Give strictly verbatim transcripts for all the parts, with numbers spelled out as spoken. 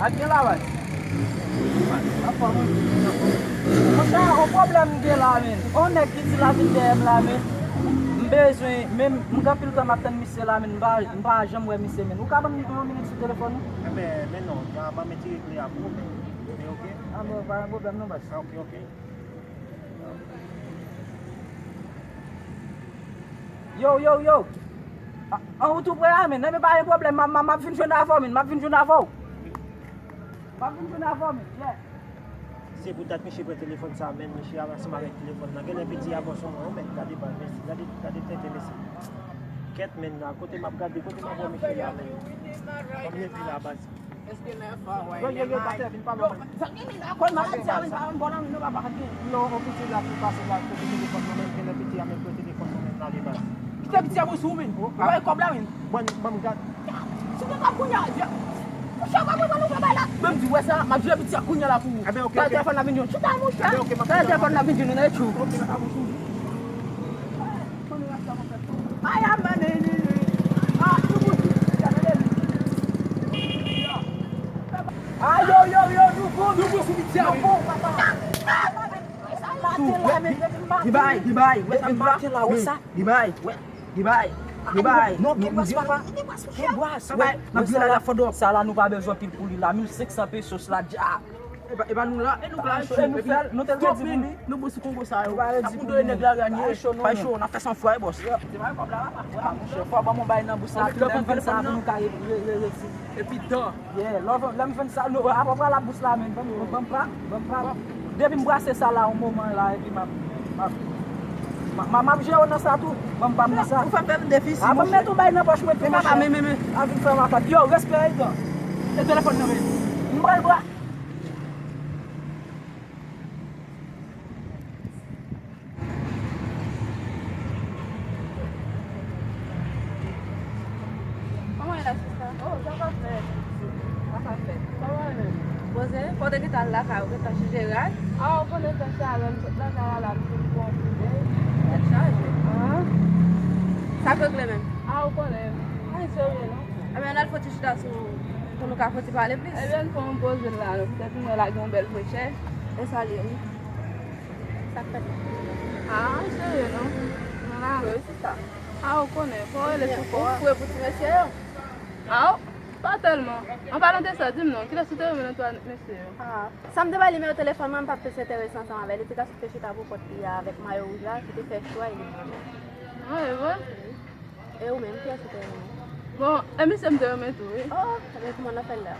Ak gen la, baz. Anfòm, wi. Monchè, yon pwoblèm m gen la, men. Yon nèg ki di l ap vin dèyè m la, men. M bezwen, men m gen anpil tan m ap tann misye la, men m pa, m pa janm wè misye, men. Ou ka ban m yon minit sou telefòn ou? Enben, men non, ban, ban m retire kle a pou ou, men. Men oke? A, men pa gen pwoblèm non, baz. A, oke, oke. Yo, yo, yo. A, an, ou tou prè a, men. Enben, pa gen pwoblèm, m ap, m ap, m ap vin jwenn avè w, men. M ap vin jwenn avè w. M ap vin jwenn avè w, men. Yeah. Se poutèt misye pran telefòn sa, men, misye al ansanm avèk telefòn nan. Genlè piti a bò sou mwen, men. Gade baz, mesye. Gade, gade tenten, mesye. Kèt, men, la, kote m ap gade, kote m ap wè misye la, men. Ban m leve la, baz. Yo, yo, yo, patè, vin pale, men. Zanmi, vin lakòl, m ap di a, vin pale, m bon nan, nou pa pa gen. Non, on piti la, ki pase la, kote telefòn mwen, men, genlè piti a, men, kote telefòn mwen, men, la, li baz. Kite piti a pou sou, men. Ou wè kòb la, men. Bon, ban m gad. Sou konn kòb kounye a, Dye. Monchè, pa pran nou fè bay la. Menm di, wè sa, m ap jwe piti a kounye a la pou ou. Enben, oke, oke. Talè telefòn la vin jwenn ou, nan tchou. Enben, oke, m ap... Talè telefòn la vin jwenn ou, nan tchou. Oke, m ap... Ay, a, man, li, li, li. A, nou pou di, gade li. A, yo, yo, yo, nou bon, nou bon, sou piti a, wi. Nou bon, papa. Tou, wè, li bay, li bay, wè sa m di la. Li bay, wè, li bay, li bay. Non, gen bras, papa, gen bras, monchè. Wè, n ap jwe la, la fò dòp. Sa la, nou pa bezwen pil pou li la, mil senk san pesos la, dja. E pa, e pa nou la, e nou la, e nou fè l, nou te l redi pou li. Nou bon sou Kongo sa yo. N ap konn donnen nèg la, ganye. Pa cho, n ap fè san fwa, bòs. Yo, se pa kòb la, papa. A, monchè, fò ban m yon bay nan bous la, lè m vin sa, pou nou ka re-, re-, re-, resi. Epi dan. Yeah, lè m, lè m vin sa, nou, apre, apre la bous la, men, ban m, ban m pa, ban m pa. Depi m brase sa la, yon moman la, epi m ap, m ap, m ap, m ap, m ap jere w nan sa tou. Ban m pa m nan sa. Ou fè m fè m defisi, monchè. A, ban m met yon bay nan pòch mwen tou, monchè. Men papa, men, men, men. A vin fè makak. Yo, respè, Edan. E telefòn nan men. M pral bra- Kòman ye la, sista? Oh, sa pa fèt. Sa pa fèt. Kòman ye menm? Poze, kote ki t al lakay ou, gentan chanje rad? A, ou konnen tan sa, lè m sot lakay la, la, m fin pran pile. Tèt chaje. Ah. Sa k regle menm? A, ou konnen. Anyen serye, non. Ebyen, ann al fon ti chita sou, pou nou ka fon ti pale plis. Ebyen, ann fè yon poze la, non. Poutèt mwen la gen yon bèl frechè. E sa l ye, wi. Sa k fèt? A, serye, non. Nan lari, wi, sista. A, ou konnen, fò w rele sou kò a. Ou fre pou ti mesye yo? A, pa tèlman. An palan de sa, di m non, kilès ou te renmen nan twa mesye yo? A, sa m te bay nimewo telefòn mwen, m t ap plis enterese ansanm avè l, li te ka sot te chita pou kont li a avèk mayo wouj la, ki te fè cho a, e li t byen. A, e vre? E ou menm, kiyès ou te renmen? Bon, e misye m te renmen tou, wi. Oh, ebyen kòman n ap fè l la?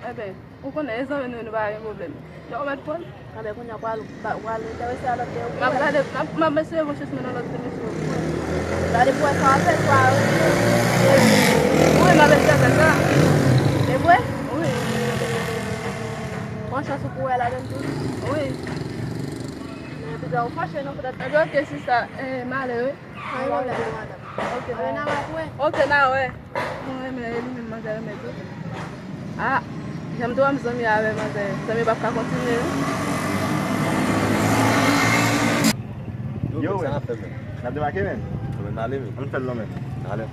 Ebyen, ou konnen, e zanmi nou, nou pa gen pwoblèm. Donk, ou mèt pran l. Ebyen, kounye a, ou pral, ou pral enterese a lòt de yo pou wè. M ap gade, m ap, m ap eseye voye chans mwen nan lòt de mesye yo pou wè. Gade pou wè sa w ap fè, sa w ap fè. Wi, m ap eseye fè sa. E vre? Wi. Pran chans ou pou wè ladann tou? Wi. Men, pita ou fache, non, poutèt. Ebyen, oke, sista, e, m ale, wi. Pa gen pwoblèm non, madanm. Oke, n a wè pou wè. Oke, n a wè. Mwen renmen li menm, manzè renmen tou. A, jan m te wè m zanmi avè manzè, zanmi p ap ka kontinye, wi. Yo, yo, men, sa n ap fè, men? N ap debake, men? Yo, men, n ale, men. Ann fè l non, men. N ale.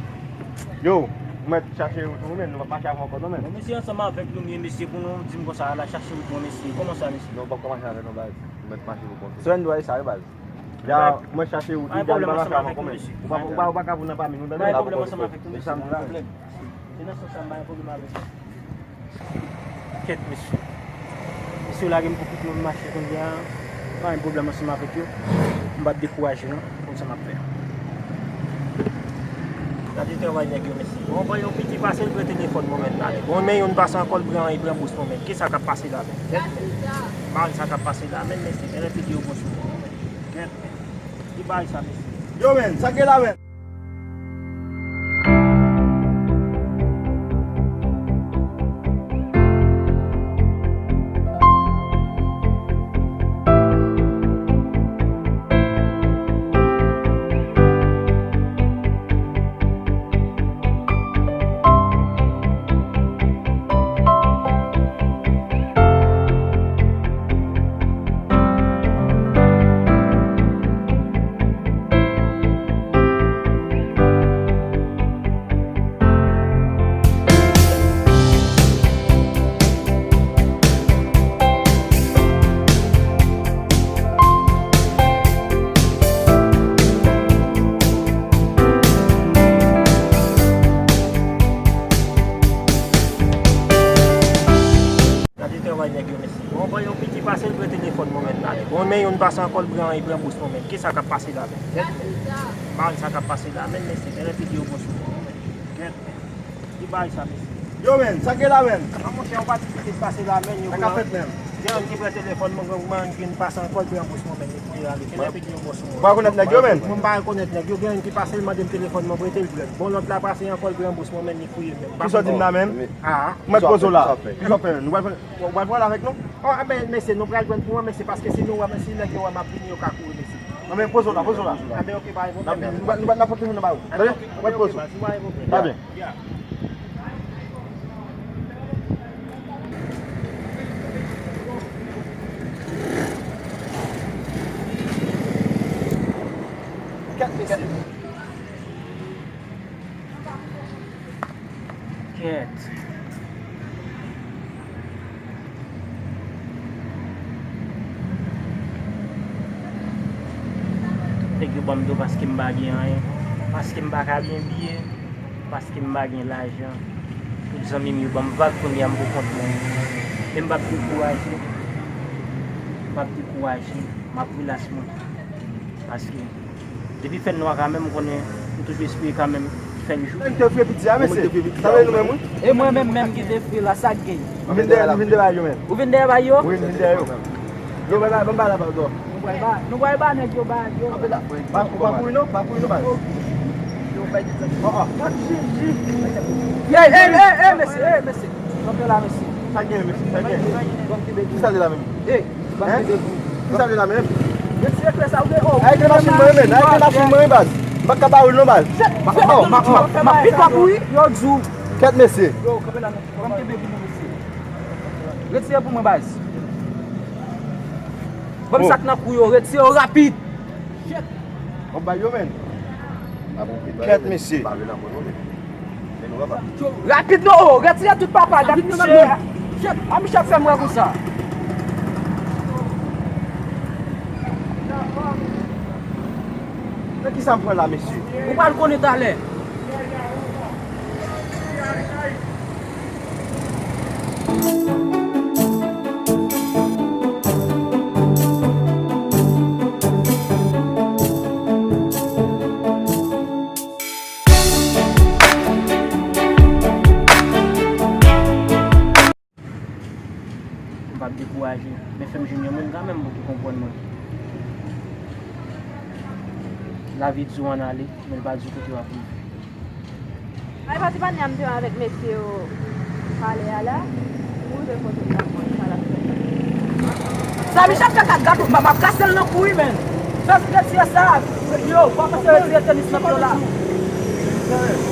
Yo, ou mèt chache wout ou, men, nou p ap mache avè w ankò non, men. Bon, mesye, ansanm avèk nou, men, mesye, pou nou di m konsa, al chache wout mwen, mesye. Kòman sa, mesye? Non, ou p ap ka mache avè nou, baz. Ou mèt mache pou kont ou. Sou N dwa e sa, wi, baz. Ya, mwen chache wout, ou pa, ou pa, ou pa ka pou nan pami nou, tande? Pa gen pwoblèm ansanm avèk nou, mesye, pa gen pwoblèm. Se nan sans sa m pa gen pwoblèm avèk nou. Kèt, mesye. Mesye yo lage m pou kout mwen, m mache kounye a. Pa gen pwoblèm ansanm avèk yo. M p ap dekouraje, non. Konn sa m ap fè. Gade travay nèg yo, mesye. Bon, bon, yon piti pase, l pran telefòn mwen menm, tande. Bon, men youn pase ankò, l pran, l pran bous mwen menm. Kisa k ap pase la menm? Kèt, men. M pa konn sa k ap pase la menm, mesye. Men lè figi yo bon sou mwen, men. Kèt, men. Ki bagay sa, mesye? Yo, men, sa k gen la, men? Youn pase ankò, l pran, li pran bous mwen menm. Kisa k ap pase la menm? Gèt menm. M pa konn sa k ap pase la menm, mesye, men lè figi yo bon sou mwen menm. Gèt menm. Ki bagay sa, mesye? Yo, menm, sa k ye la menm? An, monchè, yon pakèt figi k pase la menm, yo pran. Sa k ap fèt menm? Gen youn ki pran telefòn mwen, gen youn ki pase ankò, l pran bous mwen menm, li fouye ale. Ki lè figi yo bon sou mwen? Ou pa rekonèt nèg yo menm? Mwen pa rekonèt nèg yo, gen youn ki pase, l mande m telefòn mwen, prete l, l pran. Bon, lòt la pase ankò, l pran bous mwen menm, li fouye menm. Kisa w di m la menm? Ah. M mèt poze w la. Kisa w fè menm? Nou pral pran, w pral pran l avèk nou? Oh, a ben, mesye, nou pral jwenn pou mwen, mesye, paske si nou wè, si nèg yo wè m ap vini, yo ka kouri, mesye. Non, men poze w la, poze w la. A ben, ok, pa gen pwoblèm. N ap vini, nou pral, nou pral, n ap pote nou nan baro. Tande? Mwen poze w. Pa gen pwoblèm, pa gen pwoblèm. A ben. Kèt, mesye. Kèt. Nèg yo ban m do paske m pa gen anyen, paske m pa ka byen biye, paske m pa gen lajan. Tout zanmi m yo ban m vag, kounye a m pou kont mwen. Men m p ap dekouraje, m p ap dekouraje, m ap rilas mwen. Paske depi fènwa ka menm, m konnen m toujou espere kanmenm fè l jou. Nèg te fre piti a, mesye. Sa vle nou menm, wi. E mwen menm, menm ki te fre la, sa k gen? M vin dèyè, m vin dèyè yo menm. Ou vin dèyè bay yo? Wi, m vin dèyè yo. Yo, ban m, ban m pale avè w. Nou pral ba, nou pral ba nèg yo ba yo. Pa, pa kouri non, pa kouri non, baz. Yo bay de zam. Oh, oh. Ey, ey, ey, ey, mesye, ey, mesye. Kanpe la, mesye. Sa gen, mesye, sa gen. Kisa de la menm? Ey, kanpe debout. Kisa de la menm? Retire kle sa ou gen, oh. Ay, gen machin mwen, men. Ay, gen machin mwen, baz. M pa ka ba ou non, baz. M ap, m ap, m ap, m ap pik w ap wi, yo di w. Kèt, mesye. Yo, kanpe la, mesye. Kanpe debout, mesye. Retire pou mwen, baz. Ban m sa k nan kou yo, retire yo rapid. W ap bay yo, menn. Kèt, mesye. Rapid non, oh, retire tout papa, rapid non, mesye. A misye ap fè m wè konsa. Nan kisa m pran la, mesye? Ou pral konnen talè. M p ap dekouraje, men fè m jwenn yon moun kanmenm pou ki konprann mwen. Lavi di w ann ale, men l pa di w kote w ap rive. Ay, pati pa ni a m te avèk mesye yo talè a la. Pou rive kote m la, mwen, sa l ap fè. Sa Michel fè kat gato, m ap kase l nan kou wi, menn. Fè retire sa. Yo, kòmanse retire tenis nan pye w la.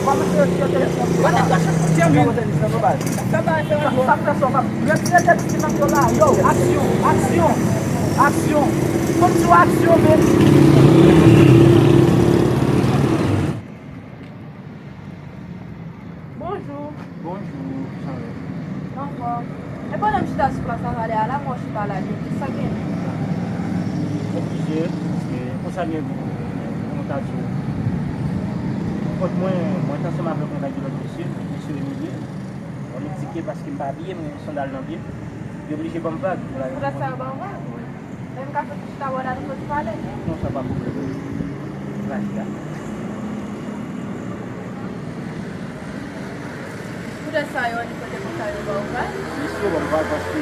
Kòmanse retire tenis nan pye w la. Gade tache fouti a, menn. Sa fè sa w pa retire tenis nan pye w la. Yo, aksyon, aksyon, aksyon. Fò m di w aksyon, menn. Bonjou. Bonjou, kijan w ye? Anfòm. E pandan m chita sou plas la talè a la, m wè w chita la, Jezi, sa gen? Oblije, paske konsa m ye, kòman ta di w? Kont mwen, mwen t ansanm avèk yon gad de lòt mesye, mesye Emilien. Bon, li di ke paske m pa abiye, m gen sandal nan pye m, li oblije ban m vag. Pou la, pou la sa yo ba w vag? Wi. Men m ka soti chita bò la, nou soti pale. Non, sa pa pwoblèm. Rachida. Poutèt sa, yo annik kote konsa yo ba w vag? Mesye yo ban m vag paske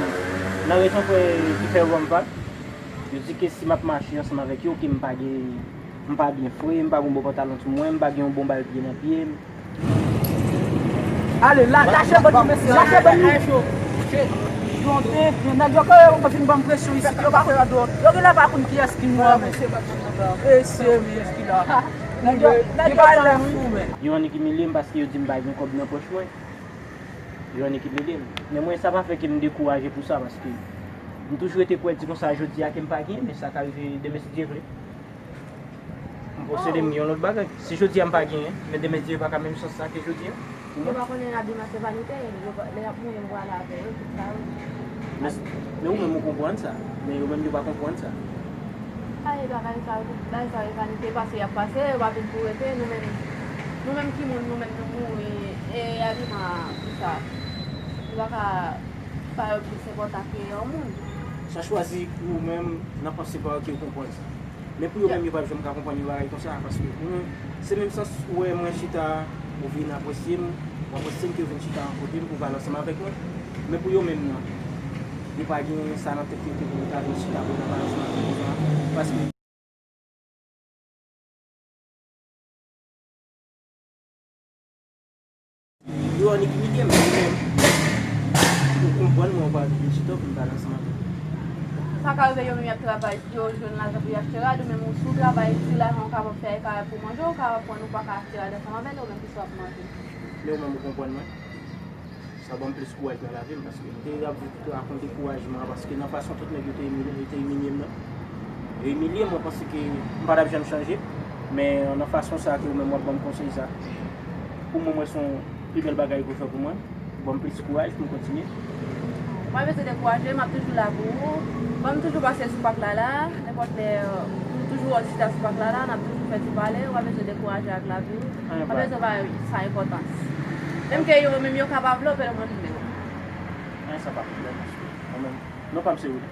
nan rezon fè, ki fè yo ban m vag, yo di ke si m ap mache ansanm avèk yo, ke m pa gen, m pa byen fre, m pa gen yon bon pantalon sou mwen, m pa gen yon bon bal pye nan pye m. Ale, la, lache bann mesye, lache bann mesye. Yo, te, nèg yo, ke yo fin ban m presyon isit, yo pa konn, yo genlè pa konn kiyès ki nou an, men. Mesye, mesye ki la. Nèg yo, nèg yo pa la fou, men. Yo annik imilye m paske yo di m pa gen kòb nan pòch mwen. Yo annik imilye m. Men mwen, sa pa fè ke m dekouraje pou sa, paske m toujou rete kwè di konsa jodi a ke m pa genyen, men sa ka rive demen si Dye vle. M posede m gen yon lòt bagay. Si jodi a m pa genyen, men demen Dye pa ka menm chans sa ke jodi a. Pou mwen. Yo pa konnen abiman se vanite, yo pa, lè y ap mouri, m pral avè yo, tout sa yo. Men, men ou menm ou konprann sa, men yo menm yo pa konprann sa. Ay, bagay sa yo, tout bagay sa yo vanite, pase y ap pase, yo pa vin pou rete, nou menm, nou menm ki moun, nou menm nou mouri, e abiman, pou sa. Nou pa ka fè yo plis enpòtan ke yon moun. Sa chwazi pou ou menm nan panse pa yo ke yo konprann sa. Men pou yo menm, yo p ap janm ka konprann yon bagay konsa, paske pou mwen, se menm sans ou wè mwen chita, ou vin apresye m, ou apresye m ke w vin chita an kote m pou w pale ansanm avèk mwen. Men pou yo menm nan, yo pa gen sa nan tèt yo ke pou yo ta vin chita pou yo ta pale ansanm avèk mwen konsa, paske Yo annik imilye m, men ou konprann mwen, ou pa vin chita pou m pale ansanm avè w. Sa ka rive yo menm y ap travay, yo jwenn lajan pou y achte rad, ou menm ou sou travay, si lajan ou kapab fè, ka pou manje, ou kapab pran, ou pa ka achte rad ansanm avè l, ou menm ki sa w ap manje. Men ou menm ou konprann mwen. Sa ban m plis kouraj nan lavi m, paske m te ap viv tout akonte kourajman, paske nan fason tout nèg yo te imilye, yo te imilye m nan. Yo imilye m, mwen panse ke m pa t ap janm chanje, men nan fason sa ke ou menm w ap ban m konsèy sa, pou mwen, mwen se yon pi bèl bagay ke w fè pou mwen. Ban m plis kouraj pou m kontinye. Ou pa bezwen dekouraje, m ap toujou la pou ou. Ban m toujou pase sou pak la la, nenpòt lè, m toujou wè w chita sou pak la la, n ap toujou fè ti pale, ou pa bezwen dekouraje ak lavi w. Anyen pa. Ou pa bezwen bay sa enpòtans. Menm ke yo menm yo ka pa vle w, men mwen m vle w. Anyen sa pa pwoblèm, paske mwen menm, non pa m se Willy.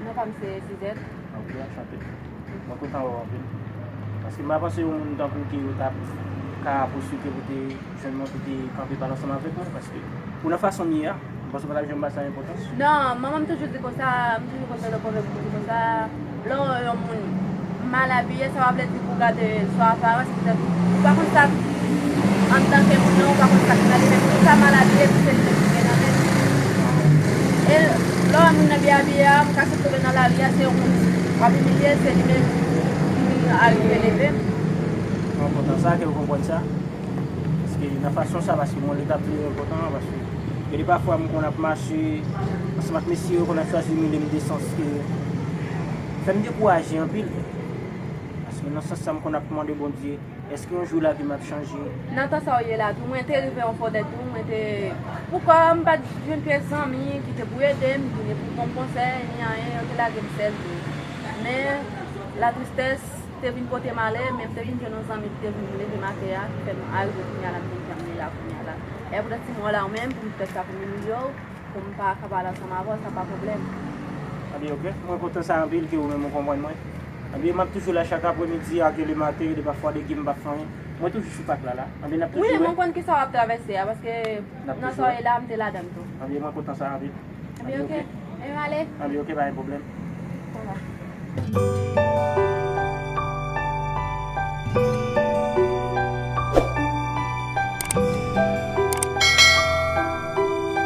Non pa m se Suzette. Ok, anchante. Mwen kontan wè w anpil. Paske m pa panse yon moun tankou w ke yo t ap ka pouswiv ke pou te jwenn mwen pou te kanpe pale ansanm avèk mwen, paske pou nan fason m ye a, m panse w pa t ap janm bay sa enpòtans. Non, manman m toujou di konsa, m toujou konn tande pwovèb ki di konsa, lè w wè yon moun mal abiye, sa pa vle di pou w gade sou aparans, petèt ou pa konn sa k anndan kè moun nan, ou pa konn sa k nan li, men moun sa mal abiye, se li menm ki gen nan men l. E lè w wè moun nan byen abiye a, m ka sot tonbe nan lari a, se yon moun w ap imilye, se li menm ki arive leve m. Mwen kontan sa ke w konprann sa. Paske nan fason sa, paske mwen lè t ap pi enpòtan an, paske gen de pafwa m konn ap mache ansanm ak mesye yo, konn ap chwazi imilye m de sans ke fè m dekouraje anpil. Paske nan sans sa, m konn ap mande Bondye, èske yon jou lavi m ap chanje? Nan tan sa w ye la tou, mwen te rive yon fò dèt tou, mwen te, poukò m pa t jwenn kèk zanmi ki te pou ede m, ki te pou ban m konsèy, ni anyen, yo te lage m sèl tou. Men, latristès te vin pote malè, men m te vin jwenn yon zanmi ki te vin leve m atè a, ki fè m arive kounye a la, m vin jan m ye la kounye a la. E poutèt si mwen la ou menm, pou m fè sa pou m imilye w, pou m pa ka pale ansanm avè w, sa pa pwoblèm. Anben, ok. Mwen kontan sa anpil ke ou menm ou konprann mwen. Anben, m ap toujou la chak apremidi, a de lematen, de pafwa de gen m pa fè anyen. Mwen toujou sou pak la, la. Anben, n ap toujou wè. Wi, mwen konn kisa w ap travèse a, paske nan sa w ye la, m te ladan l tou. Anben, mwen kontan sa anpil. Anben, ok. Anben, ok. Anben, ok, pa gen pwoblèm. Sa va.